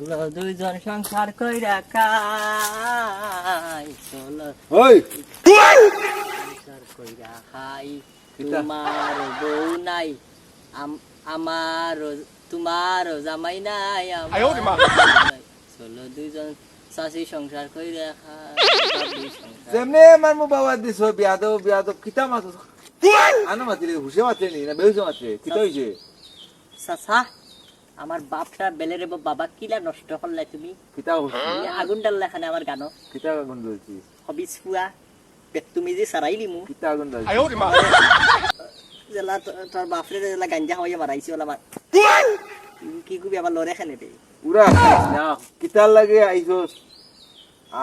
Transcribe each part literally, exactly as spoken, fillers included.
চলো দুইজন সংসার কইরা খাই, চলো ওই! সংসার কইরা খাই। কিতা? তোমার বউ নাই, আম-, আমারও, তোমারও জামাই নাই, আমারও আয় ওরে মা। জামাই নাই। চলো দুইজন চাচি সংসার কইরা খাই, ভাবি সংসার। যেমনে আমার মু বাবা দিছো, বিয়াদব, বিয়াদব, কিতা মাতো? আনো মাতিলে, হুশে মাতে নি, না বেহুশে মাতে? কিতা অইছে? চাচা, আমার বাপটা বেলে রে বাবা, কিলা নষ্ট করলে তুমি। কিতা করছি? এই আগুন ডাললে এখানে আমার গানো। কিতা আগুন জ্বলছি? হবিস ফুয়া, বেত্তুমি যে সারাই লিমু। কিতা আগুন জ্বলছি? আয় ওরে মা। যেলা তো-, তোর বাপরে যেলা গাঞ্জা খাওয়াইয়া মারাইছি ওলা মার। কি খুবই আবার লড়ে এখানে রে। উরা খাইস না, কিতার লাগি আইছস?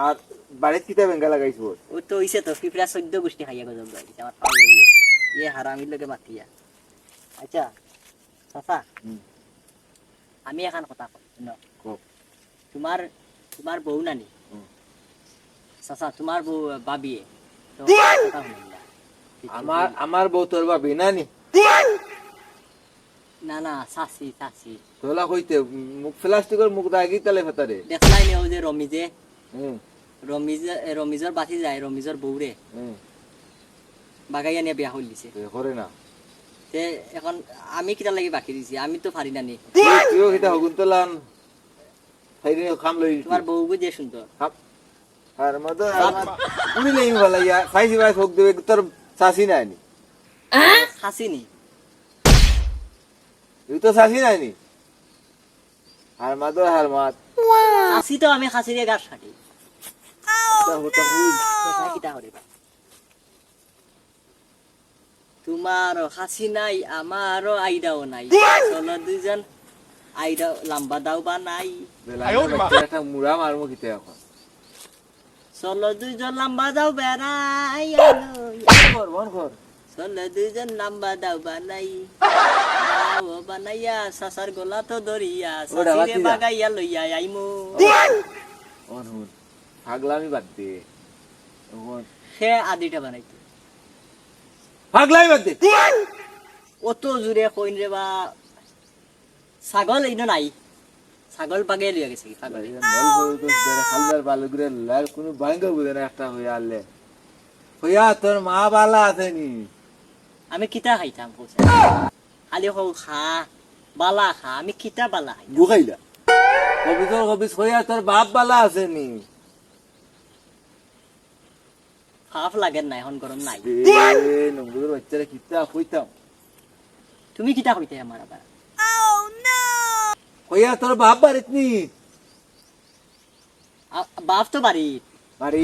আর বাড়িত কিতা বেঙ্গা লাগাইছস? ও তো অইছে তো, পিঁপড়া চৈদ্দ গুষ্টি খাইয়া গজব গাইছে, আমার পাও ইয়ে। ইয়ে হারামির লগে মাতিয়া। আচ্ছা, চাচা, হুম। আমি এখান কথা কই, শুনো। কও। তোমার, তোমার বউ নানি? হুম। চাচা, তোমার বউ, ভাবিয়ে। তো কথা শুনিলা। আমার, আমার বউ তোর ভাবি নানি? না, না, চাচি, চাচি। তোলা কইতে, মুখ প্লাস্টিকর মুখ দাগি তালে ফেতারে। দেখলাই নি ও যে রমিজে? হুম। রমিজ, এ, রমিজর বাতি যায়, রমিজর বউরে। হুম। বাগাইয়া নিয়া বিয়া করি দিছে। এ করে না। তে এখন আমি কিতার লাগি বাকি দিছি? আমি তো পারি না নি। তুই, তুইও কিতা হগুন তোলান? খাইরে কাম লই তোমার বউ বুঝে সুন্দর। হাপ। আর মদর, আর মদ। উড়ি লেই ভালা ইয়া, সাইজ ভাই হোক দেবে, তোর চাচি নাই নি। চাচি নি? এই তো চাচি নাই নি। আর মদর, আর মদ। চাচি তো আমি খাসিরে গাছ কাটি। তা হতো হুই। দেখা কিতা করে বা? তোমারও খাসি নাই, আমারও আইডাও নাই। চলো দুইজন আইডাও লম্বা দাও বা নাই। বেলা আয় ওরে মা। বাচ্চা একটা মুড়া মারমু কিতে এখন। চলো দুইজন লম্বা দাও বেড়াই আলো। বন্ধ কর, বন্ধ কর। চলো দুইজন লম্বা দাও বানাই। দাও বানাইয়া, চাচার গলা তো ধরিয়া, ওরা চাচিরে বাতি যা। বাগাইয়া লইয়া আইমু। অন হুন। পাগলামি বাদ দে। অখন সে আদিটা বানাইতো। পাগলামি বাদ দে। অত জোরে কইন রে বা, ছাগল ইনো নাই। ছাগল বাগে লইয়া গেছে কি পাগল? এই নল বই তো ধরে হালদার বালুগরে লাল কোনো ভাঙ্গা বুঝে না একটা হইয়া আনলে। হইয়া তোর মা বালা আছে নি? আমি কিতা খাইতাম কইছে? খালি কও খা, বালা খা, আমি কিতা বালা খাইতাম? গু খাইলা। কবিতর কবিস হইয়া তোর বাপ বালা আছে নি? ফাফ লাগের না, এখন গরম নাই। এ, নমরুদের বাচ্চারে কিতা কইতাম? তুমি কিতা কইতে আমার আবার? কইয়া তোর বাপ বাড়িত নি? আ, বাপ তো বাড়িত। বাড়ি?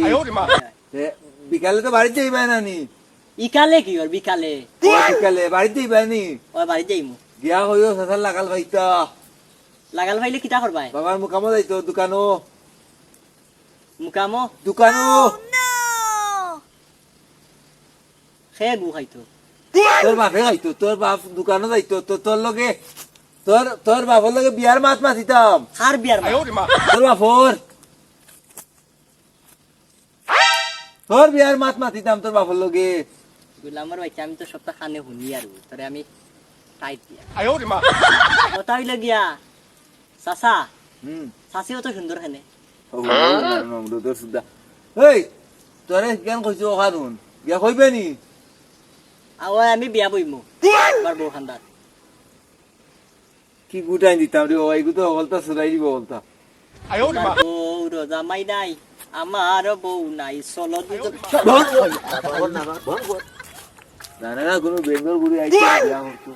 তে, বিকালে তো বাড়িত যাইবা না নি? ইকালে কি ওর বিকালে? ও, বিকালে বাড়িত যাইবা নি? ও, বাড়িত যাইমু। গিয়া কইও চাচার লাগাল পাইতা। লাগাল পাইলে কিতা করবায়? বাবার মুকামো যাইতো দোকানো। মুকামো? দোকানো। সে গু খাইতো। তোর বাপে খাইতো, তোর বাপ দোকানো যাইতো, তো তোর লগে, তোর, তোর বাপর লগে বিয়ার মাত মাতিতাম। কার বিয়ার মাত? তোর বাপর। তোর বিয়ার মাত মাতিতাম তোর বাপর লগে। গোলামর বাচ্চা, আমি তো সবটা কানে হুনি আর তোরে আমি টাইট দিয়া। কথা অইলো গিয়া, চাচা, হুম। চাচিও তো সুন্দর কেনে। ও, নমরুদর সুদা। এই, তোরে কেন কইছি ও কারণ? গিয়া কইবে নি? আওয়ায় আমি বিয়া বইমু। আমার বউ খান্দার। কি গুটাই দিতাম রে বাবা, এগু তো হকলতা সুরাই দিব হকলতা। আমার বউর জামাই নাই, আমারও বউ নাই, চলো দুজন। বন্ধ কর। না, না, না, কোনো বেঙ্গল গুড়ি আইছে না, বিয়া করতো।